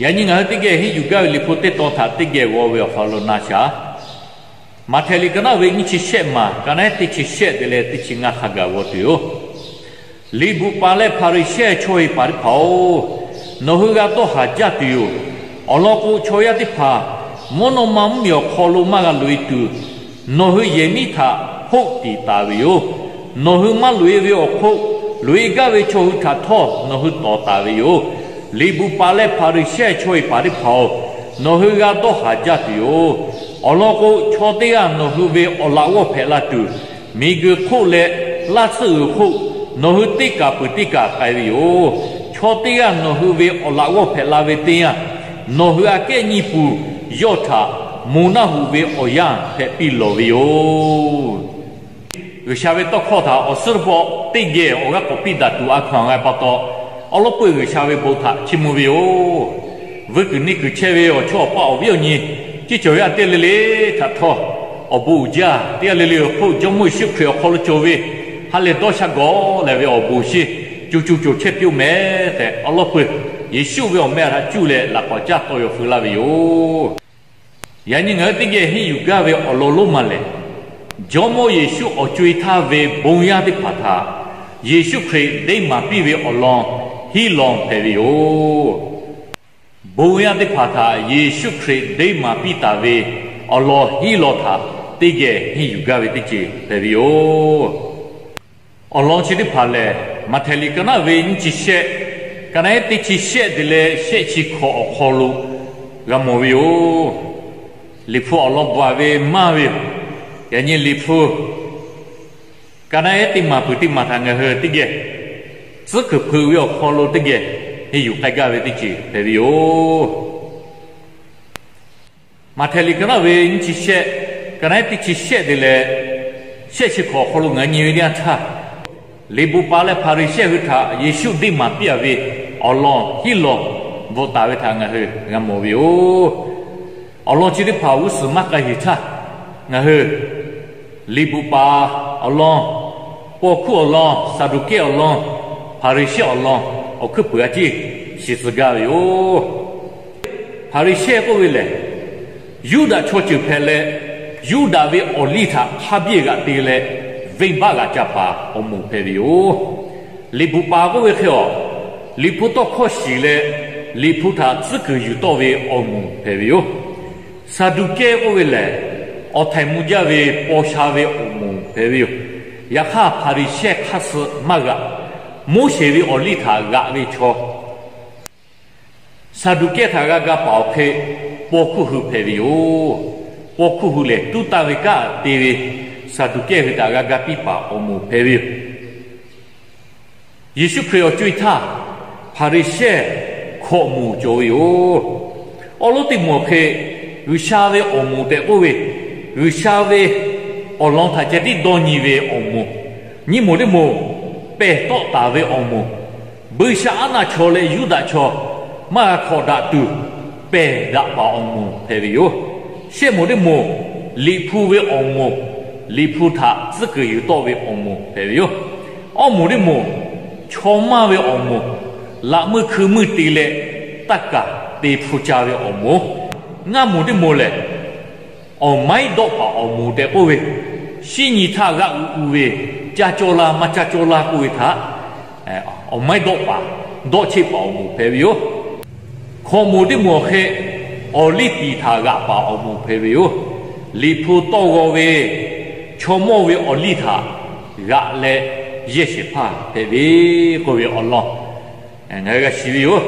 Yaꞈ nyi ngaˬ hui teˇ geh henˇ yuˬ gaˇ ve Liꞈ hpu teˇ tawn htaꞈ teˇ geh g'aw ve awˬ hk'aw lo na shaˍ. Maꞈhtehˍ liꞈ ka naˉ ve nyiˇ chi shehˆ maˬ, ka naˉ teˇ chi shehˆ te leh teˇ chi ngaˇ hk'a gaˬ g'aw tuˬ yoˬ. Liꞈ bvuhꞈ paˍ leh Hpaˍriˍsehˇ chaw heˍ paˍ teˇ hpaˍ-oˬ, nawˬ hui g'a dawˇ haˍ jaˇ tuˬ yoˬ. Awˬ lawn k'o, chaw yaˇ teˇ hpaˍ mvuhˇ naw ma mvuhˇmiˬ awˬ hk'aw lo maˇ g'a loꞈ-e tuˬ, nawˬ hui yehˬ miˉ htaꞈ hoˆ tiˍ taˍ ve yoˬ. Nawˬ hui maˇ loꞈ-e ve awˬ hk'oˆ, loꞈ-e gaˇ ve chaw hui htaꞈ htawˇ nawˬ hui tawˍ taˍ ve yoˬ. Liꞈ bvuhꞈ paˍ leh Hpaˍriˍsehˇ chaw heˍ paˍ teˇ hpaˍ-oˬ, nawˬ hui g'a dawˇ haˍ jaˇ tuˬ yoˬ. Awˬ lawn k'o, chaw teˇ g'aˇ nawˬ hui ve awˬ laꞈ g'awˇ hpehꞈ la tuˬ, miˬguiˬ hk'oˆ leh laˇ tsuhˆ g'uiˬ hk'oˆ nawˬ hui teˇ kaˬ peuˬ teˇ kaˬ k'ai ve yoˬ. Chaw teˇ g'aˇ nawˬ hui ve awˬ laꞈ g'awˇ hpehꞈ la ve teˇ yanˇ, nawˬ hui aꞈ kehˉ nyiˇ pun yawˇ htaꞈ moˬ naˆ hoꞈ ve awˬ yanˇ hpehꞈ piˇ lawˬ ve yoˬ. G'uiˬsha ve tawˇ hkawˇ htaꞈ awˬ suhˉ teˇ pawˆ teˇ geh awˬ g'aˇ k'awꞈ piˇ daꞈ tuˬ a hkaw-anˬ g'a pa taw, awˉ lawˉ peuˇ G'uiˬsha ve bon htaꞈ chiˇ mvuh ve yoˬ. Vuiˇ kuiˬ neˇ kuiˬ chehˇ ve awˬ chawˇ awˬ paˆ awˬ viˉ awˬ nyi, teˇ cawˬ ve aꞈ teˇ g'aˇ le le htaꞈ htawˇ, awˬ bon uiˍ jaˇ. Teˇ g'aˇ le le awˬ hk'oˆ Jawˇmawˇ Yeˍsuˆ Hkriꞈ awˬ hk'aw lo cawˬ ve ha lehˬ dawˇ sha gawˬ lehˬ ve awˬ bon shinˉ co co cawˬ chehˇ piˇ-oˆ mehˍ tehꞈ, awˉ lawˉ peuˇ Yeˍsuˆ ve awˬ meh htaꞈ cuˇ leh laꞈ k'awꞈ caˇ tawˇ yaw feu laˇ ve yoˬ. Yaꞈ nyi ngaˬ hui teˇ geh henˇ yuˬ gaˇ ve awˬ lawn lonˉ ma lehˬ, Jawˇmawˇ Yeˍsuˆ awˬ co-e htaˇ ve bon yaˇ teˇ hpaˍ htaꞈ Yeˍsuˆ Hkriꞈ deˇ maˍ piˇ ve awˬ lawn hiˉ lawn hpehꞈ ve yoˬ. Bon yaˇ teˇ hpaˍ htaꞈ Yeˍsuˆ Hkriꞈ deˇ maˍ piˇ taˍ ve awˬ lawn hiˉ lawn htaꞈ teˇ geh henˇ yuˬ gaˇ ve teˇ ceuˬ hpehꞈ ve yoˬ. Awˬ lawn chi teˇ hpaˍ lehˬ, Maꞈhtehˍ liꞈ ka naˉ ve nyiˇ chi shehˆ, ka naˉ ehˉ teˇ chi shehˆ te leh shehˆ chi hkawꞈ awˬ hk'aw lo g'a mawˬ ve yoˬ. Liꞈ hpu awˬ lawn bvuhꞈ ve maˇ ve yoˬ. Yaꞈ nyi Liꞈ hpu ka naˉ ehˉ teˇ maˬ peuˬ teˇ maˬ htaꞈ ngaˬ hui teˇ geh tcuhˉ kuiˬ hpeuꞈ ve awˬ hk'aw lo teˇ geh henˇ yuˬ k'ai gaˇ ve teˇ ceuˬ hpehꞈ ve yoˬ. Maꞈhtehˍ liꞈ ka naˉ ve nyiˇ chi shehˆ, ka naˉ ehˉ teˇ chi shehˆ te leh shehˆ chi hkawꞈ awˬ hk'aw lo ngaˬ hui nyi ve teˇ yanˇ htaˇ, liꞈ bvuhꞈ paˍ leh Hpaˍriˍsehˇ hui htaꞈ Yeˍsuˆ deˇ maˍ piˇ-a ve awˬ lawn hiˉ lawn bvuhꞈ taˍ ve htaꞈ ngaˬ hui g'a mawˬ ve yoˬ. Awˬ lawn chi teˇ hpaˍ g'uˇ suhˍ maˇ k'ai sheˍ htaˇ, ngaˬ hui liꞈ bvuhꞈ paˍ awˬ lawn, paw hkuˇ awˬ lawn, Saˍduˆkehˇ awˬ lawn, Hpaˍriˍsehˇ awˬ lawn, awˬ hkuiˉ puiˍ a ciˉ shiˍ tcuh gaˇ ve yoˬ. Hpaˍriˍsehˇ k'oˆ ve lehˬ, Yuˇdaꞈ chaw ceuˬ hpehꞈ leh, Yuˇdaꞈ ve awˬ liˇ htaꞈ hk'a biˇ g'aꞈ te leh, venˇbaˆ g'aꞈ ca paˍ awˬ moˍ hpehꞈ ve yoˬ. Liꞈ bvuhꞈ paˍ k'oˆ ve hk'e a, Liꞈ hpu tawˇ hkawˇ shiˍ leh, Liꞈ hpu htaꞈ tcuhˉ kuiˬ yuˬ tawˆ ve awˬ moˍ hpehꞈ ve yoˬ. Saˍduˆkehˇ k'oˆ ve lehˬ, awˬ htaiˍ mvuh jaˇ ve paw sha ve awˬ moˍ hpehꞈ ve yoˬ. Yaꞈ hk'aˇ, Hpaˍriˍsehˇ hk'aˇ suh maˇ g'aꞈ. Moˉseˍ ve awˬ liˇ htaꞈ g'aꞈ ve chaw Saˍduˆkehˇ htaꞈ g'a ga paˍ awˬ hk'e paw hkuˇ hui hpehꞈ ve yoˬ. Paw hkuˇ hui lehˬ, tuˉ taˇ ve kanˉ te ve Saˍduˆkehˇ hui htaꞈ g'a ga piˇ paˍ awˬ moˍ hpehꞈ ve yoˬ. Yeˍsuˆ Hkriꞈ awˬ co-e htaˇ, Hpaˍriˍsehˇ hkawꞈ moˍ cawˬ ve yoˬ. Awˉ lawˉ teˇ moˍ awˬ hk'e, G'uiˬsha ve awˬ moˍ tehꞈ k'oˆ ve, G'uiˬsha ve awˬ lawn htaꞈ ceh tiˉ dawˇ nyi ve awˬ moˍ, nyiˇ moˍ teˇ moˍ pehˬ tawˆ taˍ ve awˬ moˍ, buiˇshaˆaˉnaˆ chaw leh Yuˇdaꞈ chaw maˇ g'a hkawꞈ daꞈ tuˬ, pehˬ daꞈ paˍ awˬ moˍ hpehꞈ ve yoˬ. Shehˆ moˍ teˇ moˍ, Liꞈ hpu ve awˬ moˍ, Liꞈ hpu htaꞈ tcuhˉ kuiˬ yuˬ tawˆ ve awˬ moˍ hpehꞈ ve yoˬ. Awˇ moˍ teˇ moˍ, chaw maˇ ve awˬ moˍ, laꞈ meuˇ hkui meuˇ te leh taˇ kaˬ te hpu ca ve awˬ moˍ. Ngaˇ moˍ teˇ moˍ lehˬ, awˬ maiˉ dawˆ paˍ awˬ moˍ tehꞈ k'oˆ ve, shinˉ nyi htaˇ g'aˆ u u ve, caˇ cawˇ laˇ maˇ caˇ cawˇ laˇ k'oˆ ve htaꞈ awˬ maiˉ dawˆ paˍ, dawˆ cheˆ paˍ awˬ moˍ hpehꞈ ve yoˬ. Hkawꞈ moˍ teˇ moˍ awˬ hk'e, awˬ liˇ tiˍ htaꞈ g'aꞈ paˍ awˬ moˍ hpehꞈ ve yoˬ. Liꞈ hpu tawˇ g'aw ve, chaw mawˇ ve awˬ liˇ htaꞈ g'aꞈ leh yehˇ shehˍ hpaˇ hpehꞈ ve k'oˆ ve awˬ lawn ngaˬ hui g'a shiˍ ve yoˬ.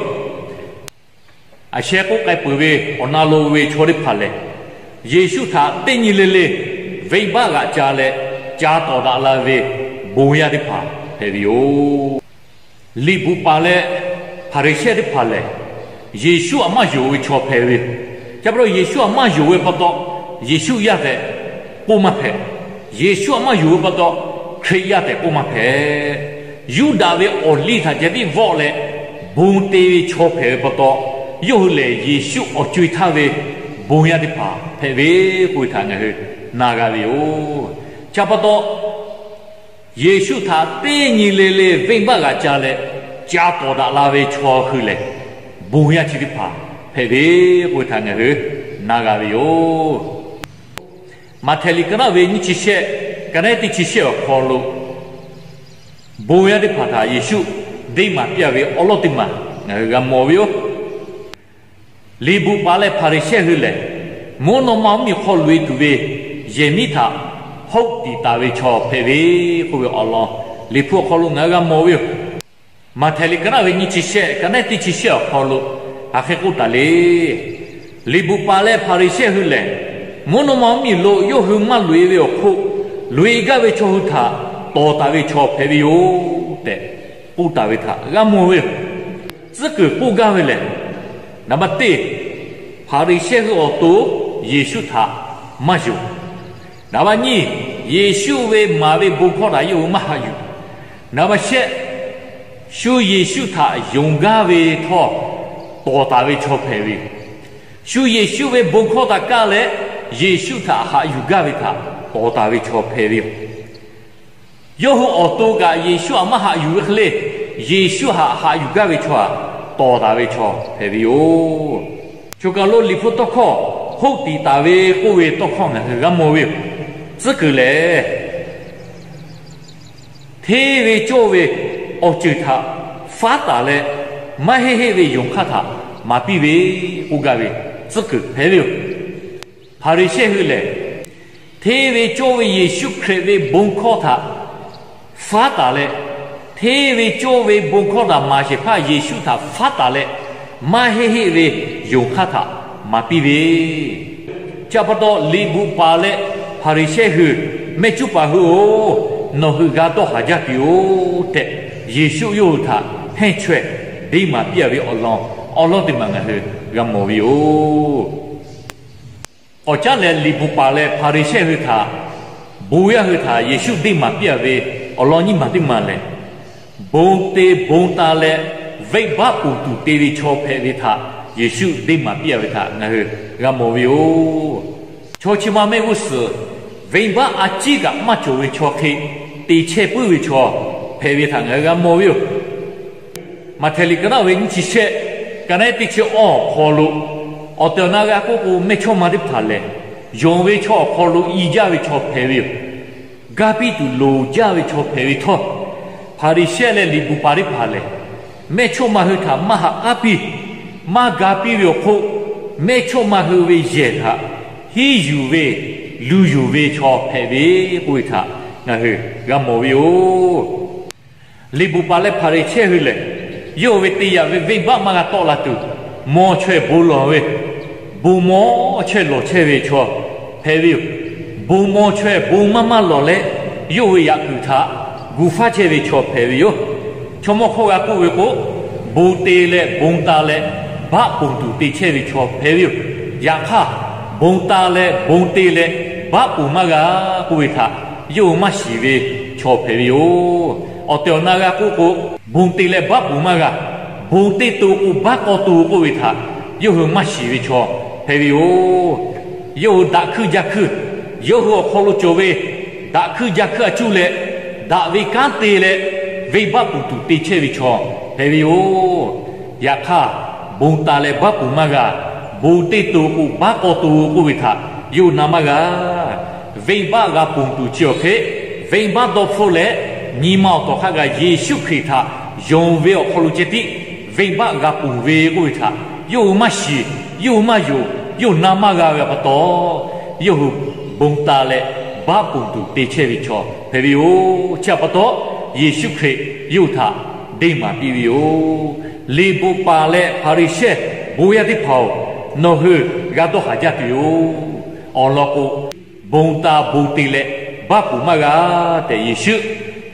Aˬ sheh k'oˆ k'ai peuˬ ve awˬ na lo ve chaw teˇ hpaˍ lehˬ, Yeˍsuˆ htaꞈ teˇ nyi le le venˇbaˆ g'aꞈ ca leh ca tawˍ daꞈ la ve bon yaˇ teˇ hpaˍ hpehꞈ ve yoˬ. Liꞈ bvuhꞈ paˍ leh Hpaˍriˍsehˇ teˇ hpaˍ lehˬ, Yeˍsuˆ htaꞈ maˇ yonˍ ve chaw hpehꞈ ve. Chi pa taw Yeˍsuˆ htaꞈ maˇ yonˍ ve pa taw, Yeˍsuˆ yaˇ tehꞈ k'oˆ maˇ hpehꞈ. Yeˍsuˆ htaꞈ maˇ yonˍ ve pa taw, Hkriꞈ yaˇ tehꞈ k'oˆ maˇ hpehꞈ. Yuˇdaꞈ ve awˬ liˇ htaꞈ ceh tiˉ vawˆ leh bon te ve chaw hpehꞈ ve pa taw, yawˇ hui lehˬ Yeˍsuˆ awˬ co-e htaˇ ve bon yaˇ teˇ hpaˍ hpehꞈ ve k'oˆ ve htaꞈ ngaˬ hui na g'a ve yoˬ. Chi pa taw, Yeˍsuˆ htaꞈ teˇ nyi le le venˇbaˆ g'aꞈ ca leh ca tawˍ daꞈ la ve chaw hui lehˬ, bon yaˇ chi teˇ hpaˍ hpehꞈ ve k'oˆ ve htaꞈ ngaˬ hui na g'a ve yoˬ. Maꞈhtehˍ liꞈ ka naˆ ve nyiˇ chi shehˆ, ka naˆ teˇ chi shehˆ awˬ hk'aw lo bon yaˇ teˇ hpaˍ htaꞈ Yeˍsuˆ deˇ maˍ piˇ-a ve awˉ lawˉ teˇ maˬ ngaˬ hui g'a mawˬ ve yoˬ. Liꞈ bvuhꞈ paˍ leh Hpaˍriˍsehˇ hui lehˬ, mvuhˇ naw ma mvuhˇmiˬ hk'aw loꞈ-e tuˬ ve yehˬ miˉ htaꞈ hoˆ tiˍ taˍ ve chaw hpehꞈ ve k'oˆ ve awˬ lawn Liꞈ hpu awˬ hk'aw lo ngaˬ hui g'a mawˬ ve yoˬ. Maꞈhtehˍ liꞈ ka naˆ ve nyiˇ chi shehˆ, ka naˆ teˇ chi shehˆ awˬ hk'aw lo hk'aˬ hk'e k'oˆ taˍ le. Liꞈ bvuhꞈ paˍ leh Hpaˍriˍsehˇ hui lehˬ, mvuhˇ naw ma mvuhˇmiˬ lo yawˇ hui maˇ loꞈ-e ve awˬ hk'oˆ, loꞈ-e gaˇ ve chaw hui htaꞈ tawˍ taˍ ve chaw hpehꞈ ve yoˬ tehꞈ k'oˆ taˍ ve htaꞈ g'a mawˬ ve yoˬ. Tcuhˉ kuiˬ k'oˆ gaˇ ve lehˬ, naˍ baˆ teˇ, Hpaˍriˍsehˇ hui awˬ to Yeˍsuˆ htaꞈ maˇ yonˍ. Naˍ baˆ nyiˇ, Yeˍsuˆ ve maˍ ve bon hkawˇ htaꞈ yawˇ hui maˇ haꞈ yuˬ. Naˍ baˆ shehˆ, shu Yeˍsuˆ htaꞈ yonˍ gaˇ ve htawˇ, tawˍ taˍ ve chaw hpehꞈ ve yoˬ. Shu Yeˍsuˆ ve bon hkawˇ htaꞈ kaˇ leh, Yeˍsuˆ htaꞈ haꞈ yuˬ gaˇ ve htaꞈ tawˍ taˍ ve chaw hpehꞈ ve yoˬ. Yawˇ hui awˬ to kaꞈ Yeˍsuˆ htaꞈ maˇ haꞈ yuˬ ve hk'e le, Yeˍsuˆ htaꞈ haꞈ yuˬ gaˇ ve chaw htaꞈ tawˍ taˍ ve chaw hpehꞈ ve yoˬ. Choˬ kaˬ lo Liꞈ hpu tawˇ hkawˇ hoˆ tiˍ taˍ ve k'oˆ ve tawˇ hkawˇ ngaˬ hui g'a mawˬ ve yoˬ. Tcuhˉ kuiˬ lehˬ, hteˇ ve cawˇ ve awˬ ceuˬ htaꞈ faˉ taˍ leh, maˇ heˆ heˆ ve yonˍ hk'aˇ htaꞈ maˍ piˇ ve k'oˆ gaˇ ve tcuhˉ kuiˬ hpehꞈ ve yoˬ. Hpaˍriˍsehˇ hui lehˬ, hteˇ ve cawˇ ve Yeˍsuˆ Hkriꞈ ve bon hkawˇ htaꞈ faˉ taˍ leh, hteˇ ve cawˇ ve bon hkawˇ htaꞈ maˍ shehˍ hpaˇ Yeˍsuˆ htaꞈ faˉ taˍ leh, maˇ heˆ heˆ ve yonˍ hk'aˇ htaꞈ maˍ piˇ ve, chi pa taw, Liꞈ bvuhꞈ paˍ leh Hpaˍriˍsehˇ hui, mehˆ cuˉ paˍ hui-oˬ, nawˬ hui g'a dawˇ haˍ jaˇ tuˬ yoˬ tehꞈ, Yeˍsuˆ yawˇ hui htaꞈ hehnˇ chaweh deˇ maˍ piˇ-a ve awˬ lawn, awˉ lawˉ teˇ maˬ ngaˬ hui g'a mawˬ ve yoˬ. K'awꞈ caˉ leh, Liꞈ bvuhꞈ paˍ leh Hpaˍriˍsehˇ hui htaꞈ, bon yaˇ hui htaꞈ Yeˍsuˆ deˇ maˍ piˇ-a ve awˬ lawn nyiˇ maˬ teˇ maˬ lehˬ, bon te bon ta leh venˇbaˆ ponˬ tuˬ te ve chaw hpehꞈ ve htaꞈ Yeˍsuˆ deˇ maˍ piˇ-a ve htaꞈ ngaˬ hui g'a mawˬ ve yoˬ. Chaw chi ma mehˆ g'uˇ suhˍ venˇbaˆ a ciˉ kaꞈ maˇ cawˬ ve chaw hk'e te chehˇ puiˉ ve chaw hpehꞈ ve htaꞈ ngaˬ hui g'a mawˬ ve yoˬ. Maꞈhtehˍ liꞈ ka naˆ ve nyiˇ chi shehˆ, ka naˆ teˇ chi awˇ awˬ hk'aw lo, awˬ tehˬ awˬ na g'a k'oˆ k'o, mehˇchawˇma teˇ hpaˍ lehˬ, yonˍ ve chaw awˬ hk'aw lo i jaˇ ve chaw hpehꞈ ve yoˬ. Gaˇ piˇ tuˬ loˍ jaˇ ve chaw hpehꞈ ve htawˇ, Hpaˍriˍsehˇ leh Liꞈ bvuhꞈ paˍ teˇ hpaˍ lehˬ, mehˇchawˇma hui htaꞈ maˇ haꞈ k'aˉ piˇ, maˇ ga piˇ ve awˬ hk'oˆ, mehˇchawˇma hui ve yehˬ htaꞈ hiˉ yuˬ ve, luˬ yuˬ ve chaw hpehꞈ ve k'oˆ ve htaꞈ ngaˬ hui g'a mawˬ ve yoˬ. Liꞈ bvuhꞈ paˍ leh Hpaˍriˍsehˇ hui lehˬ, yawˇ hui ve te yaꞈ ve venˇbaˆ maˇ g'a tawˆ la tuˬ, mawˬ chaweh bon lawˬ ve, bon mawˬ chaweh lawˬ chehˇ ve chaw hpehꞈ ve yoˬ. Bon mawˬ chaweh bon maˇ maˇ lawˬ leh, yawˇ hui ve yaꞈ kuiˬ htaꞈ gu faˉ chehˇ ve chaw hpehꞈ ve yoˬ. Chaw mawˇ hkawˇ g'a k'oˆ ve k'o, bon te leh bon ta leh baˆ ponˬ tuˬ te chehˇ ve chaw hpehꞈ ve yoˬ. Yaꞈ hk'aˇ, bon ta leh bon te leh baˆ ponˬ maˇ g'a k'oˆ ve htaꞈ yawˇ hui maˇ shiˍ ve chaw hpehꞈ ve yoˬ. Awˬ tehˬ awˬ na g'a k'oˆ k'o, bon te leh baˆ ponˬ maˇ g'a, bon te to k'o baˆ k'aw to k'oˆ ve htaꞈ yawˇ hui maˇ shiˍ ve chaw hpehꞈ ve yoˬ. Yawˇ hui daꞈ hkuiˇ jaˇ hkuiˇ, yawˇ hui awˬ hk'aw lo cawˬ ve daꞈ hkuiˇ jaˇ hkuiˇ a cuˇ leh, daꞈ ve kanˉ te leh venˇbaˆ ponˬ tuˬ te chehˇ ve chaw hpehꞈ ve yoˬ. Yaꞈ hk'aˇ, bon ta leh baˆ ponˬ maˇ g'a, bon te to k'o baˆ k'aw to k'oˆ ve htaꞈ yawˇ hui na maˇ g'a. Venˇbaˆ g'a ponˬ tuˬ chi awˬ hk'e, venˇbaˆ dawˇ hpfuhˇ leh, nyi ma awˬ tawˍ hk'a gaˬ Yeˍsuˆ Hkriꞈ htaꞈ yonˍ ve awˬ hk'aw lo ceh tiˉ venˇbaˆ g'a ponˬ ve k'oˆ ve htaꞈ yawˇ hui maˇ shiˍ, yawˇ hui maˇ yonˍ, yawˇ hui na maˇ g'a ve pa taw, yawˇ hui bon ta leh baˆ ponˬ tuˬ te chehˇ ve chaw hpehꞈ ve yoˬ. Chi pa taw, Yeˍsuˆ Hkriꞈ yawˇ hui htaꞈ deˇ maˍ piˇ ve yoˬ. Liꞈ bvuhꞈ paˍ leh Hpaˍriˍsehˇ bon yaˇ teˇ hpaˍ-oˬ, nawˬ hui g'a dawˇ haˍ jaˇ tuˬ yoˬ. Awˬ lawn k'o, bon ta bon te leh baˆ ponˬ maˇ g'a tehꞈ, Yeˍsuˆ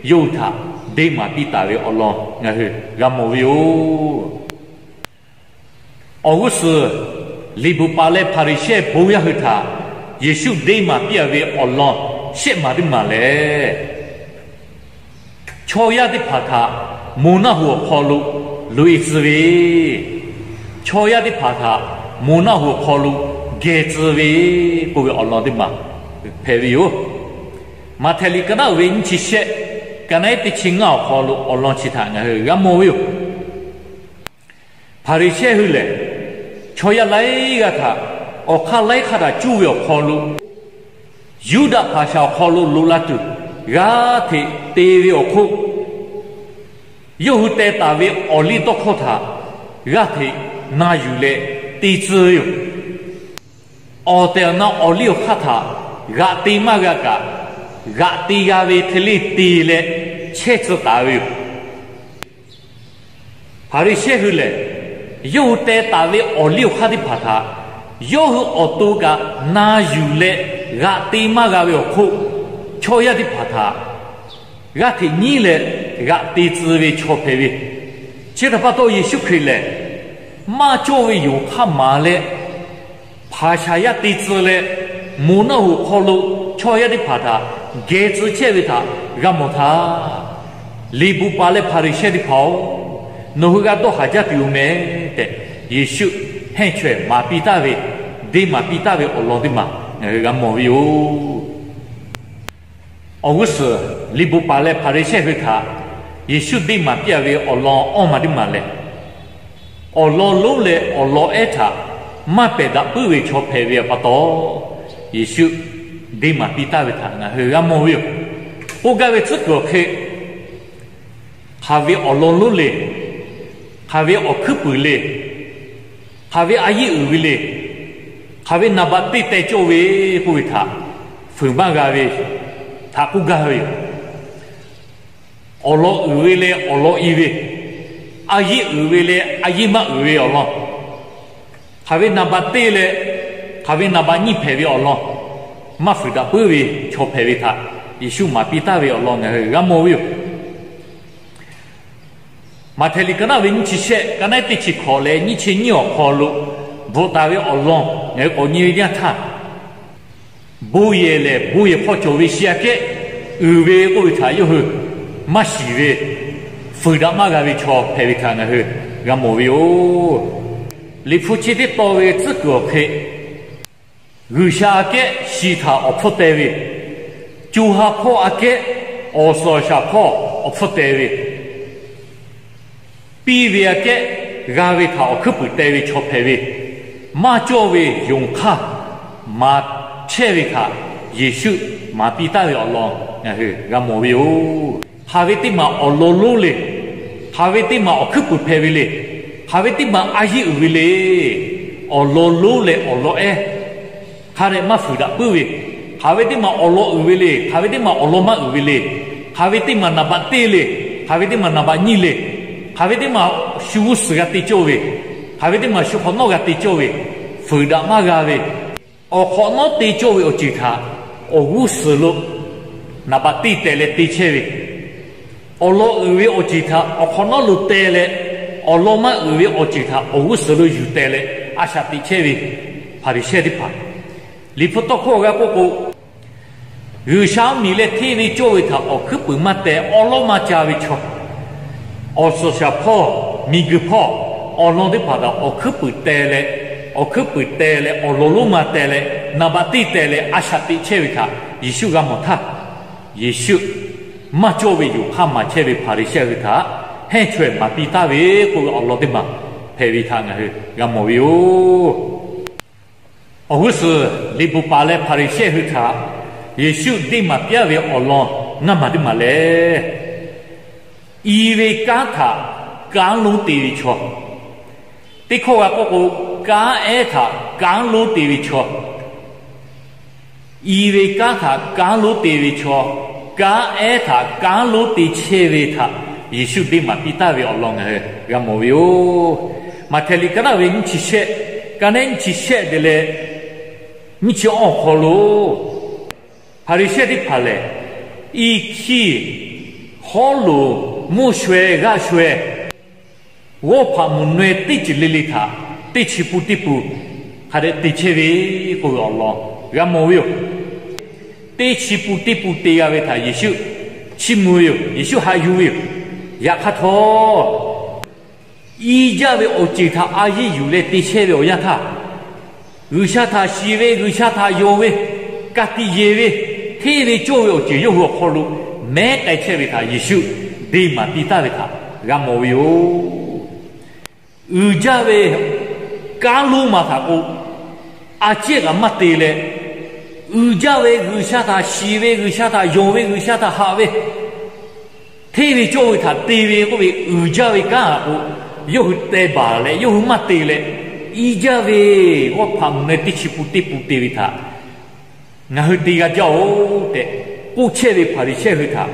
yawˇ hui htaꞈ deˇ maˍ piˇ taˍ ve awˬ lawn ngaˬ hui g'a mawˬ ve yoˬ. Awˬ g'uˇ suhˍ, liꞈ bvuhꞈ paˍ leh Hpaˍriˍsehˇ bon yaˇ hui htaꞈ Yeˍsuˆ deˇ maˍ piˇ-a ve awˬ lawn shehˆ maˬ teˇ maˬ lehˬ, chaw yaˇ teˇ hpaˍ htaꞈ moˬ naˆ hoꞈ awˬ hk'aw lo loꞈ-e tcuh ve, chaw yaˇ teˇ hpaˍ htaꞈ moˬ naˆ hoꞈ awˬ hk'aw lo geh tcuh ve k'oˆ ve awˬ lawn teˇ maˬ hpehꞈ ve yoˬ. Maꞈhtehˍ liꞈ ka naˆ uiˍ ve nyiˇ chi shehˆ, ka naˆ ehˉ teˇ chi ngaˇ awˬ hk'aw lo awˬ lawn chi htaꞈ ngaˬ hui g'a mawˬ ve yoˬ. Hpaˍriˍsehˇ hui lehˬ, Chaw yaˇ laiˉ g'aˇ htaꞈ awˬ hk'aˇ laiˉ hk'aˇ htaꞈ cuˇ ve awˬ hk'aw lo, Yuˇdaꞈ hpaˍ shaˍ awˬ hk'aw lo loꞈ la tuˬ g'aˇ hteꞈ te ve awˬ hk'oˆ, yawˇ hui teh taˍ ve awˬ liˇ tawˇ hkawˇ htaꞈ g'aˇ hteꞈ na yuˬ leh te tcuh ve yoˬ. Awˬ tehˬ awˬ na awˬ liˇ awˬ hk'aˇ htaꞈ g'aꞈ te maˇ g'a kaꞈ, g'aꞈ te g'a ve hk'e le te leh chehˇ tcuh taˍ ve yoˬ. Hpaˍriˍsehˇ hui lehˬ, yawˇ hui teh taˍ ve awˬ liˇ awˬ hk'aˇ teˇ hpaˍ htaꞈ yawˇ hui awˬ to kaꞈ na yuˬ leh g'aꞈ te maˇ g'a ve awˬ hk'oˆ, chaw yaˇ teˇ hpaˍ htaꞈ g'aˇ hteꞈ nyiˉ leh g'aꞈ te tcuh ve chaw hpehꞈ ve. Chi htaꞈ pa taw Yeˍsuˆ Hkriꞈ lehˬ, maˇ cawˇ ve yonˍ hk'aˇ maˍ leh, hpaˍ shaˍ yaˇ te tcuh leh, moˍ naˆ hoꞈ hk'aw lo chaw yaˇ teˇ hpaˍ htaꞈ geh tcuh chehˇ ve htaꞈ g'a mawˬ htaˇ, Liꞈ bvuhꞈ paˍ leh Hpaˍriˍsehˇ teˇ hpaˍ-oˬ, nawˬ hui g'a dawˇ haˍ jaˇ tuˬ yoˬ meh tehꞈ, Yeˍsuˆ henˇ chaweh maˍ piˇ taˍ ve, deˇ maˍ piˇ taˍ ve awˬ lawn teˇ maˬ ngaˬ hui g'a mawˬ ve yoˬ. Awˬ g'uˇ suhˍ liꞈ bvuhꞈ paˍ leh Hpaˍriˍsehˇ hui htaꞈ Yeˍsuˆ deˇ maˍ piˇ-a ve awˬ lawn awˇ maˬ teˇ maˬ lehˬ, awˬ lawn lonˉ leh awˬ lawn ehˉ htaꞈ maˇ pehˬ daꞈ puiˉ ve chaw hpehꞈ ve pa taw, Yeˍsuˆ deˇ maˍ piˇ taˍ ve htaꞈ ngaˬ hui g'a mawˬ ve yoˬ. K'oˆ gaˇ ve tcuhˉ kuiˬ awˬ hk'e, hk'aˬ ve awˬ lawn lonˉ le, hk'aˬ ve awˬ hkuiˉ puiˍ le, hk'aˬ ve a yeˆ uiˍ ve le, hk'aˬ ve naˍ baꞈ teˇ teh cawˇ ve k'oˆ ve htaꞈ fuiˍ maˇ g'a ve htaꞈ k'oˆ gaˇ ve yoˬ. Awˬ lawn uiˍ ve leh awˬ lawn i ve, a yeˆ uiˍ ve leh a yeˆ maˇ uiˍ ve awˬ lawn, hk'aˬ ve naˍ baꞈ teˇ leh hk'aˬ ve naˍ baꞈ nyiˇ hpehꞈ ve awˬ lawn, maˇ fuiˍ daꞈ puiˉ ve chaw hpehꞈ ve htaꞈ Yeˍsuˆ maˍ piˇ taˍ ve awˬ lawn ngaˬ hui g'a mawˬ ve yoˬ. Maꞈhtehˍ liꞈ ka naˆ ve nyiˇ chi shehˆ, ka naˆ teˇ chi hkawꞈ leh nyiˇ chi nyiˇ awˬ hk'aw lo bvuhꞈ taˍ ve awˬ lawn ngaˬ hui k'awꞈ nyi ve yanˇ htaˇ, bon yehˬ lehˬ bon yehˬ hk'aw cawˬ ve shi aꞈ kehˉ uiˍ ve k'oˆ ve htaꞈ yawˇ hui maˇ shiˍ ve, fuiˍ daꞈ maˇ g'a ve chaw hpehꞈ ve htaꞈ ngaˬ hui g'a mawˬ ve yoˬ. Liꞈ hpu chi teˇ tawn ve tcuhˉ kuiˬ awˬ hk'e, G'uiˬsha aꞈ kehˉ shi htaꞈ awˬ hpfuhˇ teh ve, co ha hpawˇ aꞈ kehˉ awˬ suhˍ awˬ shaˍ hpawˇ awˬ hpfuhˇ teh ve, piˇ ve aꞈ kehˉ g'a ve htaꞈ awˬ hkuiˉ puiˍ teh ve chaw hpehꞈ ve, maˇ cawˇ ve yonˍ hk'aˇ maˍ chehˇ ve htaꞈ Yeˍsuˆ maˍ piˇ taˍ ve awˬ lawn ngaˬ hui g'a mawˬ ve yoˬ. Hk'aˬ ve teˇ maˬ awˬ lawn lonˉ le, hk'aˬ ve teˇ maˬ awˬ hkuiˉ puiˍ hpehꞈ ve le, hk'aˬ ve teˇ maˬ a yeˆ uiˍ ve le, awˬ lawn lonˉ leh awˬ lawn ehˉ hk'a dehꞈ maˇ fuiˍ daꞈ puiˉ ve, hk'aˬ ve teˇ maˬ awˬ lawn uiˍ ve le, hk'aˬ ve teˇ maˬ awˬ lawn maˇ uiˍ ve le, hk'aˬ ve teˇ maˬ naˍ baꞈ teˇ le, hk'aˬ ve teˇ maˬ naˍ baꞈ nyiˇ le, hk'aˬ ve teˇ maˬ shu g'uˇ suhˍ g'a te cawˇ ve, hk'aˬ ve teˇ maˬ shu hk'awꞈ nawˉ g'a te cawˇ ve, fuiˍ daꞈ maˇ g'a ve, awˬ hk'awꞈ nawˉ te cawˇ ve awˬ ceuˬ htaꞈ awˬ g'uˇ suhˍ lo naˍ baꞈ teˇ teh leh te chehˇ ve, awˬ lawn uiˍ ve awˬ ceuˬ htaꞈ awˬ hk'awꞈ nawˉ lo teh leh, awˬ lawn maˇ uiˍ ve awˬ ceuˬ htaꞈ awˬ g'uˇ suhˍ lo yuˬ teh leh a shaꞈ teꞈ chehˇ ve Hpaˍriˍsehˇ teˇ hpaˍ, Liꞈ hpu tawˇ hkawˇ g'a k'oˆ k'o, G'uiˬsha mvuhˇmiˬ leh hteˇ ve cawˇ ve htaꞈ awˬ hkuiˉ puiˍ maˇ teh, awˉ lawˉ maˇ ca ve chaw, awˬ suhˍ shaˍ hpawˇ, miˬguiˬ hpawˇ, awˬ lawn teˇ hpaˍ htaꞈ awˬ hkuiˉ puiˍ teh leh, awˬ hkuiˉ puiˍ teh leh awˬ lawn lonˉ maˇ teh leh naˍ baꞈ teˇ teh leh a shaꞈ teꞈ chehˇ ve htaꞈ Yeˍsuˆ g'a mawˬ htaˇ, Yeˍsuˆ maˇ cawˇ ve yonˍ hk'aˇ maˍ chehˇ ve Hpaˍriˍsehˇ hui htaꞈ hehnˇ chaweh maˍ piˇ taˍ ve k'oˆ ve awˬ lawn teˇ maˬ hpehꞈ ve htaꞈ ngaˬ hui g'a mawˬ ve yoˬ. Awˬ g'uˇ suhˍ liꞈ bvuhꞈ paˍ leh Hpaˍriˍsehˇ hui htaꞈ Yeˍsuˆ deˇ maˍ piˇ ve awˬ lawn ngaˇ maˬ teˇ maˬ lehˬ, i ve kanˉ htaꞈ kanˉ lonˉ te ve chaw, teˇ hkawˇ g'a k'oˆ k'o, kanˉ ehˉ htaꞈ kanˉ lonˉ te ve chaw, i ve kanˉ htaꞈ kanˉ lonˉ te ve chaw, kanˉ ehˉ htaꞈ kanˉ lonˉ te chehˇ ve htaꞈ Yeˍsuˆ deˇ maˍ piˇ taˍ ve awˬ lawn ngaˬ hui g'a mawˬ ve yoˬ. Maꞈhtehˍ liꞈ ka naˆ ve nyiˇ chi shehˆ, ka naˆ nyiˇ chi shehˆ te leh nyiˇ chi awˇ awˬ hk'aw lo, Hpaˍriˍsehˇ teˇ hpaˍ lehˬ, i hkiˇ, hawˉ loˍ, mvuhˇ shaweh g'aˇ shaweh, g'awˇ hpaꞈ mvuhˬ naweh teˇ ceuˬ le le htaꞈ teˇ chi pun teˇ pun hk'a dehꞈ te chehˇ ve k'oˆ ve awˬ lawn g'a mawˬ ve yoˬ. Teˇ chi pun teˇ pun te g'a ve htaꞈ Yeˍsuˆ chiˇ mvuh ve yoˬ. Yeˍsuˆ haꞈ yuˬ ve yoˬ. Yaꞈ hk'aˇ htawˇ, i jaˇ ve awˬ ceuˬ htaꞈ a yiˇ yuˬ leh te chehˇ ve awˬ yanˇ htaˇ, G'uiˬsha htaꞈ shiˍ ve, G'uiˬsha htaꞈ yonˍ ve, ka tiꞈ yeˬ ve, hteˇ ve cawˇ ve awˬ ceuˬ yawˇ hui awˬ hk'aw lo mehˉ k'ai chehˇ ve htaꞈ Yeˍsuˆ deˇ maˍ piˇ taˍ ve htaꞈ g'a mawˬ ve yoˬ. Uiˍ jaˇ ve kanˉ lonˉ ma htaꞈ k'o, a ciˉ kaꞈ maˇ te leh, uiˍ jaˇ ve G'uiˬsha htaꞈ shiˍ ve, G'uiˬsha htaꞈ yonˍ ve, G'uiˬsha htaꞈ haꞈ ve, hteˇ ve cawˇ ve htaꞈ te ve k'oˆ ve uiˍ jaˇ ve kanˉ htaꞈ k'o, yawˇ hui teh baˬ leh yawˇ hui maˇ te leh, iˉ jaˇ ve g'awˇ hpaꞈ meh teˇ chi pun teˇ pun te ve htaꞈ ngaˬ hui te g'a jaˇ-oˬ tehꞈ k'oˆ chehˇ ve Hpaˍriˍsehˇ hui htaꞈ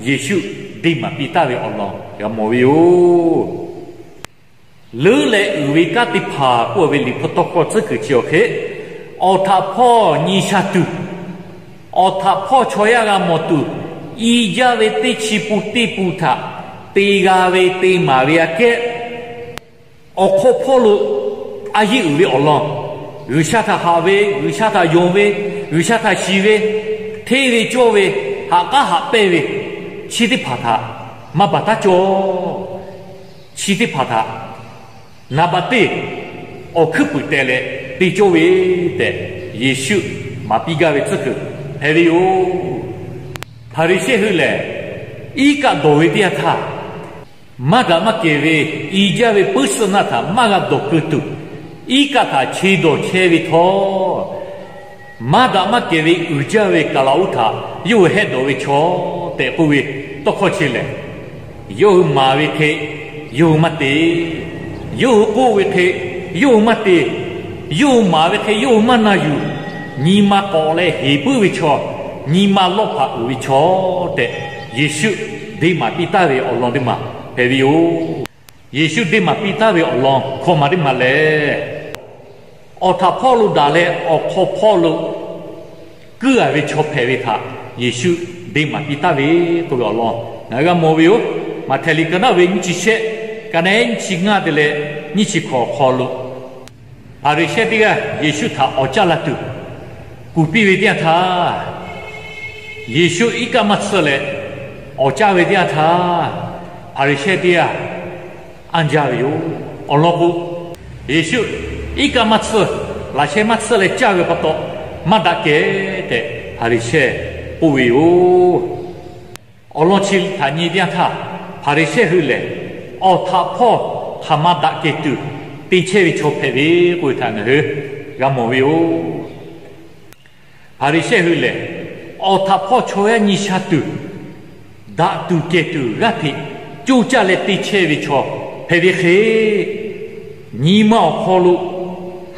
Yeˍsuˆ deˇ maˍ piˇ taˍ ve awˬ lawn g'a mawˬ ve yoˬ. Leuˉ leh uiˍ ve kanˉ teˇ hpaˍ k'oˆ ve Liꞈ hpu tawˇ hkawˇ tcuhˉ kuiˬ chi awˬ hk'e, awˬ htaꞈ hpawˇ nyi sha tuˬ, awˬ htaꞈ hpawˇ chaw yaˇ g'a mawˬ tuˬ, iˉ jaˇ ve teˇ chi pun teˇ pun htaꞈ te g'a ve te maˍ ve aꞈ kehˉ, awˬ hk'aw hpawˇ lo a yeˇ uiˍ ve awˬ lawn, G'uiˬsha htaꞈ haꞈ ve, G'uiˬsha htaꞈ yonˍ ve, G'uiˬsha htaꞈ shiˍ ve, hteˇ ve cawˇ ve, haꞈ k'aˉ haꞈ pehnˇ ve, chi teˇ hpaˍ htaꞈ maˇ baˬ taˉ cawˇ. Chi teˇ hpaˍ htaꞈ naˍ baꞈ teˇ awˬ hkuiˉ puiˍ teh leh te cawˇ ve tehꞈ, Yeˍsuˆ maˍ piˇ gaˇ ve tcuhˉ kuiˬ hpehꞈ ve yoˬ. Hpaˍriˍsehˇ hui lehˬ, iˉ kaˆ dawˬ ve teˇ yanˇ htaˇ, maˇ daꞈ maˇ kehˬ ve iˉ jaˇ ve puiˉ suhˆ naˆ htaꞈ maˇ g'a dawˬ keu tuˬ, iˉ kaˆ htaꞈ che dawˬ chehˇ ve htawˇ, maˇ daꞈ maˇ kehˬ ve uiˍ jaˇ ve kaˍlaˍoˉ htaꞈ yawˇ hui hehˆ dawˬ ve chaw tehꞈ k'oˆ ve tawˇ hkawˇ chi lehˬ, yawˇ hui maˍ ve hk'e yawˇ hui maˇ te, yawˇ hui k'oˆ ve hk'e yawˇ hui maˇ te, yawˇ hui maˍ ve hk'e yawˇ hui maˇ na yuˬ, nyi ma k'awꞈ leh heˍ puiˉ ve chaw, nyi ma lawˇ hpaꞈ uiˍ ve chaw tehꞈ, Yeˍsuˆ deˇ maˍ piˇ taˍ ve awˬ lawn teˇ maˬ hpehꞈ ve yoˬ. Yeˍsuˆ deˇ maˍ piˇ taˍ ve awˬ lawn hkawꞈ maˬ teˇ maˬ lehˬ, awˬ htaꞈ hpawˇ lo daꞈ leh awˬ hk'aw hpawˇ lo kuiˉ g'a ve chaw hpehꞈ ve htaꞈ Yeˍsuˆ deˇ maˍ piˇ taˍ ve k'oˆ ve awˬ lawn ngaˬ hui g'a mawˬ ve yoˬ. Maꞈhtehˍ liꞈ ka naˉ ve nyiˇ chi shehˆ, ka naˉ nyiˇ chi ngaˇ te leh nyiˇ chi hkawꞈ awˬ hk'aw lo, Hpaˍriˍsehˇ teˇ g'aˇ Yeˍsuˆ htaꞈ awˍ caˇ la tuˬ kuˬ piˇ ve teˇ yanˇ htaˇ, Yeˍsuˆ iˉ kaˆ maˇ tsuhˇ leh awˍ caˇ ve teˇ yanˇ htaˇ, Hpaˍriˍsehˇ teˇ g'aˇ anˇ jaˇ ve yoˬ. Awˬ lawn k'o, Yeˍsuˆ iˉ kaˆ maˇ tsuhˇ, laꞈ sheh maˇ tsuhˇ leh caˇ ve pa taw, maˇ daꞈ kehˬ tehꞈ Hpaˍriˍsehˇ k'oˆ ve yoˬ. Awˬ lawn chi htaꞈ nyi teˇ yanˇ htaˇ, Hpaˍriˍsehˇ hui lehˬ, awˬ htaꞈ hpawˇ hk'aˬ ma daꞈ kehˬ tuˬ te chehˇ ve chaw hpehꞈ ve k'oˆ ve htaꞈ ngaˬ hui g'a mawˬ ve yoˬ. Hpaˍriˍsehˇ hui lehˬ, awˬ htaꞈ hpawˇ chaw yaˇ nyi sha tuˬ, daꞈ tuˬ kehˬ tuˬ g'aˇ hteꞈ coˇ caˇ leh te chehˇ ve chaw hpehꞈ ve hk'e, nyi ma awˬ hk'aw lo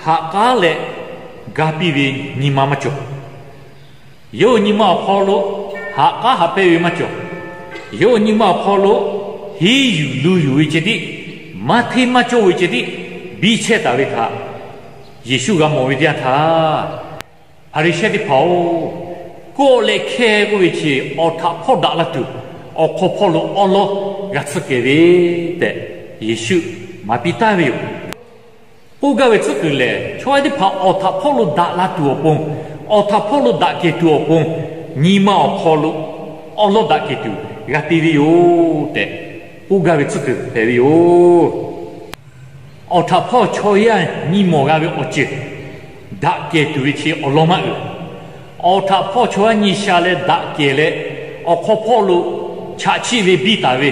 haꞈ k'aˉ leh ga piˇ ve nyi ma maˇ cawˬ. Yawˇ hui nyi ma awˬ hk'aw lo haꞈ k'aˉ haꞈ pehnˇ ve maˇ cawˬ. Yawˇ hui nyi ma awˬ hk'aw lo henˇ yuˬ lu yuˬ ve ceh tiˉ, maˇ hteˇ maˇ cawˇ ve ceh tiˉ biˇ chehˇ taˍ ve htaꞈ Yeˍsuˆ g'a mawˬ ve teˇ yanˇ htaˇ, Hpaˍriˍsehˇ teˇ hpaˍ-oˬ, kawˆ leh hkehˇ k'oˆ ve chi awˬ htaꞈ hpawˇ daꞈ la tuˬ, awˬ hk'aw hpawˇ lo awˉ lawˉ g'a tsuhˇ kehˬ ve tehꞈ Yeˍsuˆ maˍ piˇ taˍ ve yoˬ. K'oˆ gaˇ ve tcuhˉ kuiˬ lehˬ, chaw yaˇ teˇ hpaˍ awˬ htaꞈ hpawˇ lo daꞈ la tuˬ awˬ pon, awˬ htaꞈ hpawˇ lo daꞈ kehˬ tuˬ awˬ pon, nyi ma awˬ hk'aw lo awˉ lawˉ daꞈ kehˬ tuˬ g'a te ve yoˬ tehꞈ k'oˆ gaˇ ve tcuhˉ kuiˬ hpehꞈ ve yoˬ. Awˬ htaꞈ hpawˇ chaw yaˇ nyi mawˬ g'a ve awˬ ceuˬ daꞈ kehˬ tuˬ ve chi awˬ lawn maˇ uiˍ. Awˬ htaꞈ hpawˇ chaw yaˇ nyi sha leh daꞈ kehˬ leh, awˬ hk'aw hpawˇ lo chaꞈ chiˆ ve biˇ taˍ ve,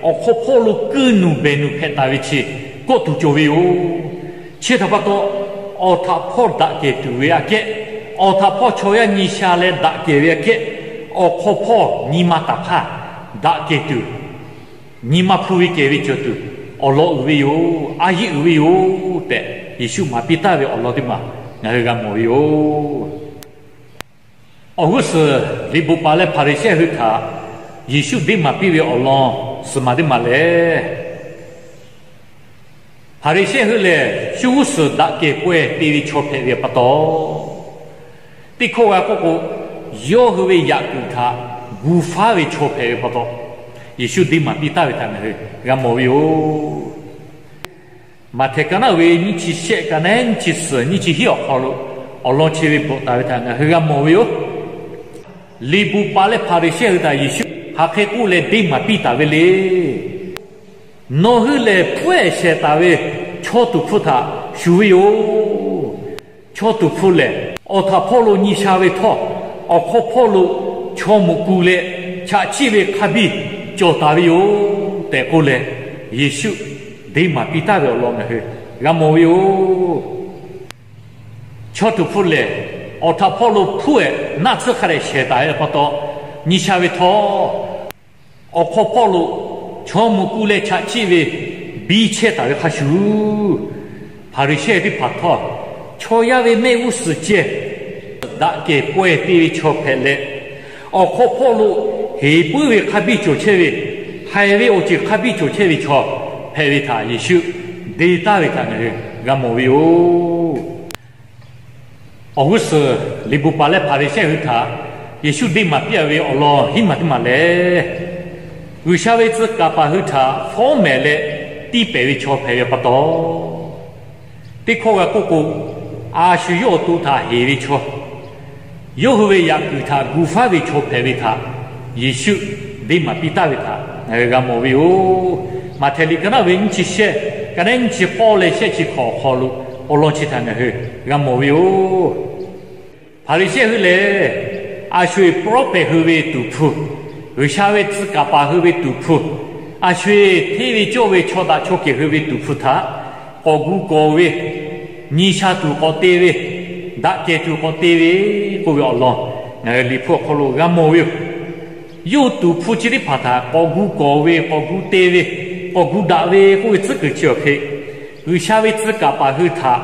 awˬ hk'aw hpawˇ lo kuiˇ nuˬ behˬ nuˬ hpehꞈ taˍ ve chi kawˆ tuˬ cawˬ ve yoˬ. Chi htaꞈ pa taw, awˬ htaꞈ hpawˇ daꞈ kehˬ tuˬ ve aꞈ kehˉ, awˬ htaꞈ hpawˇ chaw yaˇ nyi sha leh daꞈ kehˬ ve aꞈ kehˉ, awˬ hk'aw hpawˇ nyi ma taˍ hk'aˇ daꞈ kehˬ tuˬ, nyi ma hpu ve kehˬ ve cawˬ tuˬ awˬ lawn uiˍ ve yoˬ. A yeˇ uiˍ ve yoˬ tehꞈ Yeˍsuˆ maˍ piˇ taˍ ve awˬ lawn teˇ maˬ ngaˬ hui g'a mawˬ ve yoˬ. Awˬ g'uˇ suhˍ liꞈ bvuhꞈ paˍ leh Hpaˍriˍsehˇ hui htaꞈ Yeˍsuˆ deˇ maˍ piˇ ve awˬ lawn suhˍ maˬ teˇ maˬ lehˬ, Hpaˍriˍsehˇ hui lehˬ, shu g'uˇ suhˍ daꞈ kehˬ pawehˇ te ve chaw hpehꞈ ve pa taw, teˇ hkawˇ g'a k'oˆ k'o, yawˇ hui ve yaꞈ kuiˬ htaꞈ gu faˉ ve chaw hpehꞈ ve pa taw, Yeˍsuˆ deˇ maˍ piˇ taˍ ve htaꞈ ngaˬ hui g'a mawˬ ve yoˬ. Maꞈhtehˍ ka naˉ ve nyiˇ chi shehˆ, ka naˉ nyiˇ chi suhˍ, nyiˇ chi hiˉ awˬ hk'aw lo awˬ lawn chi ve bvuhꞈ taˍ ve htaꞈ ngaˬ hui g'a mawˬ ve yoˬ. Liꞈ bvuhꞈ paˍ leh Hpaˍriˍsehˇ hui htaꞈ Yeˍsuˆ hk'aˬ hk'e k'oˆ leh deˇ maˍ piˇ taˍ ve le. Nawˬ hui lehˬ, pfuhˇ ehˍ shehˍ taˍ ve chaw tuˍ hpfuh htaꞈ shuˍ ve yoˬ. Chaw tuˍ hpfuh lehˬ, awˬ htaꞈ hpawˇ lo nyi sha ve htawˇ, awˬ hk'aw hpawˇ lo chaw muꞈ ku leh chaꞈ chiˆ ve hk'a biˇ cawˬ taˍ ve yoˬ tehꞈ k'oˆ leh, Yeˍsuˆ deˇ maˍ piˇ taˍ ve awˬ lawn ngaˬ hui G'a mawˬ ve yoˬ. Chaw tuˍ hpfuh lehˬ, awˬ htaꞈ hpawˇ lo hpuˇ-ehˍ naˆ tsuhˇ hk'a dehꞈ shehˍ taˍ ve pa taw, nyi sha ve htawˇ, awˬ hk'aw hpawˇ lo chaw mvuhˇ kuˆ leh chaꞈ chiˆ ve biˇ chehˇ taˍ ve hk'a shuˍ, Hpaˍriˍsehˇ teˇ hpaˍ htawˇ, chaw yaˇ ve mehˆ g'uˇ suhˍ ceh daꞈ kehˬ pawehˇ te ve chaw hpehꞈ leh, awˬ hk'aw hpawˇ lo heˍ puiˉ ve hk'a biˇ cawˬ chehˇ ve, haiˬ ve awˬ ceuˬ hk'a biˇ cawˬ chehˇ ve chaw hpehꞈ ve htaꞈ Yeˍsuˆ deˇ taˍ ve htaꞈ ngaˬ hui g'a mawˬ ve yoˬ. Awˬ g'uˇ suhˍ liꞈ bvuhꞈ paˍ leh Hpaˍriˍsehˇ hui htaꞈ Yeˍsuˆ deˇ maˍ piˇ-a ve awˬ lawn hiˉ maˬ teˇ maˬ lehˬ, G'uiˬsha ve tcuh kaˍ paˍ hui htaꞈ fawˉ mehˍ leh tiˇ pehˍ ve chaw hpehꞈ ve pa taw, teˇ hkawˇ g'a k'oˆ k'o, a sho yawˇ awˬ to htaꞈ heˍ ve chaw, yawˇ hui ve yaꞈ kuiˬ htaꞈ gu faˉ ve chaw hpehꞈ ve htaꞈ Yeˍsuˆ deˇ maˍ piˇ taˍ ve htaꞈ ngaˬ hui g'a mawˬ ve yoˬ. Maꞈhtehˍ liꞈ ka naˉ ve nyiˇ chi shehˆ, ka naˉ nyiˇ chi k'awˇ leh shehˆ chi hkawꞈ awˬ hk'aw lo awˬ lawn chi htaꞈ ngaˬ hui g'a mawˬ ve yoˬ. Hpaˍriˍsehˇ hui lehˬ, a sho-eˬ prophet hui ve tuˍ hpfuh, G'uiˬsha ve tcuh kaˍ paˍ hui ve tuˍ hpfuh, a sho-eˬ hteˇ ve cawˇ ve chaw daꞈ chaw kehˬ hui ve tuˍ hpfuh htaꞈ k'awꞈ gu kawˍ ve, nyi sha tuˬ k'awꞈ te ve, daꞈ kehˬ tuˬ k'awꞈ te ve k'oˆ ve awˬ lawn ngaˬ hui liꞈ hpu awˬ hk'aw lo g'a mawˬ ve yoˬ. Yawˇ hui tuˍ hpfuh chi teˇ hpaˍ htaꞈ k'awꞈ gu kawˍ ve, k'awꞈ gu te ve, k'awꞈ gu daꞈ ve k'oˆ ve tcuhˉ kuiˬ chi awˬ hk'e, G'uiˬsha ve tcuh kaˍ paˍ hui htaꞈ,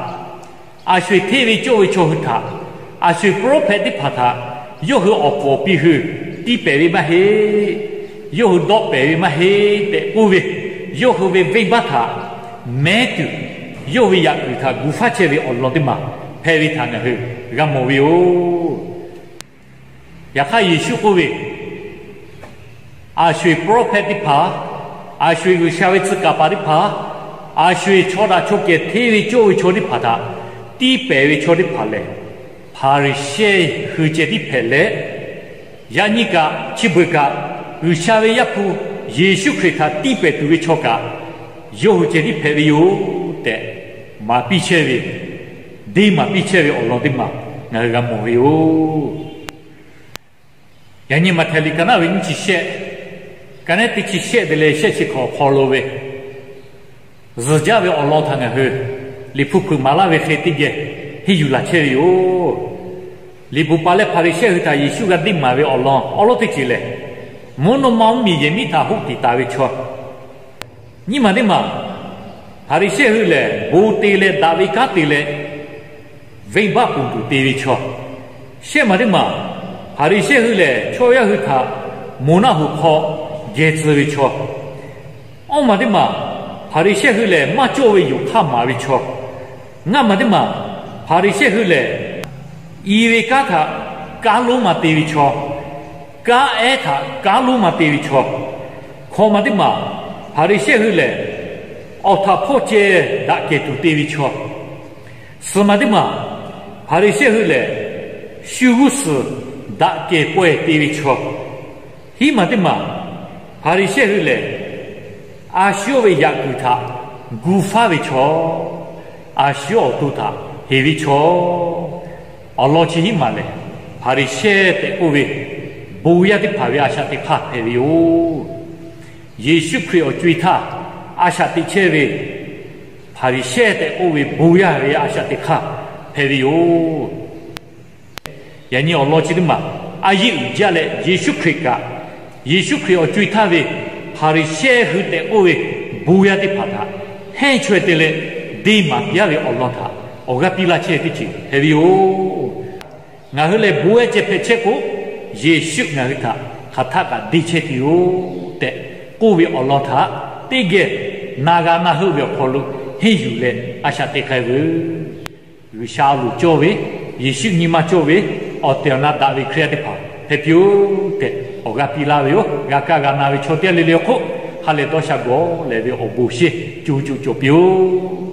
a sho-eˬ hteˇ ve cawˇ ve chaw hui htaꞈ, a sho-eˬ prophet teˇ hpaˍ htaꞈ yawˇ hui awˬ kawˍ piˇ hui tiˇ pehˍ ve maˇ heˆ. Yawˇ hui dawˆ pehˍ ve maˇ heˆ tehꞈ k'oˆ ve, yawˇ hui ve venˇbaˆ htaꞈ mehˉ tuˬ, yawˇ hui ve yaꞈ kuiˬ htaꞈ gu faˉ chehˇ ve awˬ lawn teˇ maˬ hpehꞈ ve htaꞈ ngaˬ hui g'a mawˬ ve yoˬ. Yaꞈ hk'aˇ Yeˍsuˆ k'oˆ ve, a sho-eˬ prophet teˇ hpaˍ, a sho-eˬ G'uiˬsha ve tcuh kaˍ paˍ teˇ hpaˍ, a sho-eˬ chaw daꞈ chaw kehˬ hteˇ ve cawˇ ve chaw teˇ hpaˍ htaꞈ tiˇ pehˍ ve chaw teˇ hpaˍ lehˬ, Hpaˍriˍsehˇ hui ceh tiˉ hpehꞈ leh, yaꞈ nyi kaꞈ chi beuꞈ kaꞈ G'uiˬsha ve Yaˇ hpu Yeˍsuˆ Hkriꞈ htaꞈ tiˇ pehˍ tuˬ ve chaw kaꞈ yawˇ hui ceh tiˉ hpehꞈ ve yoˬ tehꞈ maˍ piˇ chehˇ ve, deˇ maˍ piˇ chehˇ ve awˬ lawn teˇ maˬ ngaˬ hui g'a mawˬ ve yoˬ. Yaꞈ nyi Maꞈhtehˍ liꞈ ka naˉ ve nyiˇ chi shehˆ, ka naˉ teˇ chi shehˆ te leh shehˆ chi hkawꞈ hk'aw lo ve zuhˬ jaˇ ve awˬ lawn htaꞈ ngaˬ hui liꞈ hpu hpeuꞈ maˍ laˇ ve hk'e teˇ geh henˇ yuˬ laˬ chehˇ ve yoˬ. Liꞈ bvuhꞈ paˍ leh Hpaˍriˍsehˇ hui htaꞈ Yeˍsuˆ g'a deˇ maˍ ve awˬ lawn awˉ lawˉ teˇ ceuˬ lehˬ, mvuhˇ naw ma mvuhˇmiˬ yehˬ miˉ htaꞈ hoˆ tiˍ taˍ ve chaw. Nyiˇ maˬ teˇ maˬ, Hpaˍriˍsehˇ hui lehˬ bon te leh daꞈ ve kanˉ te leh venˇbaˆ ponˬ tuˬ te ve chaw. Shehˆ maˬ teˇ maˬ, Hpaˍriˍsehˇ hui lehˬ chaw yaˇ hui htaꞈ moˬ naˆ hoꞈ hk'aw geh tcuh ve chaw. Awˇ maˬ teˇ maˬ, Hpaˍriˍsehˇ hui lehˬ maˇ cawˇ ve yoˬ hk'aˇ maˍ ve chaw. Ngaˇ maˬ teˇ maˬ, Hpaˍriˍsehˇ hui lehˬ i ve kanˉ htaꞈ kanˉ lonˉ ma te ve chaw. Kanˉ ehˉ htaꞈ kanˉ lonˉ ma te ve chaw. Hkawꞈ maˬ teˇ maˬ, Hpaˍriˍsehˇ hui lehˬ awˬ htaꞈ hpawˇ ceh daꞈ kehˬ tuˬ te ve chaw. Suhˍ maˬ teˇ maˬ, Hpaˍriˍsehˇ hui lehˬ shu g'uˇ suhˍ daꞈ kehˬ pawehˇ te ve chaw. Hiˉ maˬ teˇ maˬ, Hpaˍriˍsehˇ hui lehˬ a shu yawˇ ve yaꞈ kuiˬ htaꞈ gu faˉ ve chaw. A shu yawˇ awˬ to htaꞈ heˍ ve chaw. Awˬ lawn chi hiˉ maˬ lehˬ, Hpaˍriˍsehˇ tehꞈ k'oˆ ve bon yaˇ teˇ hpaˍ ve a shaꞈ teꞈ hk'aˇ hpehꞈ ve yoˬ. Yeˍsuˆ Hkriꞈ awˬ co-e htaˇ a shaꞈ teꞈ chehˇ ve Hpaˍriˍsehˇ tehꞈ k'oˆ ve bon yaˇ ve a shaꞈ teꞈ hk'aˇ hpehꞈ ve yoˬ. Yaꞈ nyi awˬ lawn chi teˇ maˬ a yeˇ uiˍ jaˇ leh Yeˍsuˆ Hkriꞈ kaꞈ, Yeˍsuˆ Hkriꞈ awˬ co-e htaˇ ve Hpaˍriˍsehˇ hui tehꞈ k'oˆ ve bon yaˇ teˇ hpaˍ htaꞈ hehnˇ chaweh te leh deˇ maˍ piˇ-a ve awˬ lawn htaꞈ awˬ g'aˇ piˇ laˇ chehˇ teˇ ceuˬ hpehꞈ ve yoˬ. Ngaˬ hui lehˬ bon ehˉ ceh hpehꞈ chehˇ k'o, Yeˍsuˆ ngaˬ hui htaꞈ hk'aˬ htaˆ kaꞈ deˇ chehˇ tuˬ yoˬ tehꞈ k'oˆ ve awˬ lawn htaꞈ teˇ geh na g'a na heuˆ ve awˬ hk'aw lo henˇ yuˬ leh a shaꞈ teꞈ k'ai veuˬ. G'uiˬsha a loˍ cawˇ ve, Yeˍsuˆ nyi ma cawˇ ve, awˬ tehˬ awˬ na daꞈ ve Hkriꞈ yaˇ teˇ hpaˍ hpehꞈ piˇ-oˆ tehꞈ awˬ g'aˇ piˇ laˇ ve yoˬ. G'a kaˇ g'a na ve chaw teˇ g'aˇ le le awˬ hk'oˆ ha lehˬ dawˇ sha gawˬ leh ve awˬ bon sheˍ co co cawˬ piˇ-oˆ.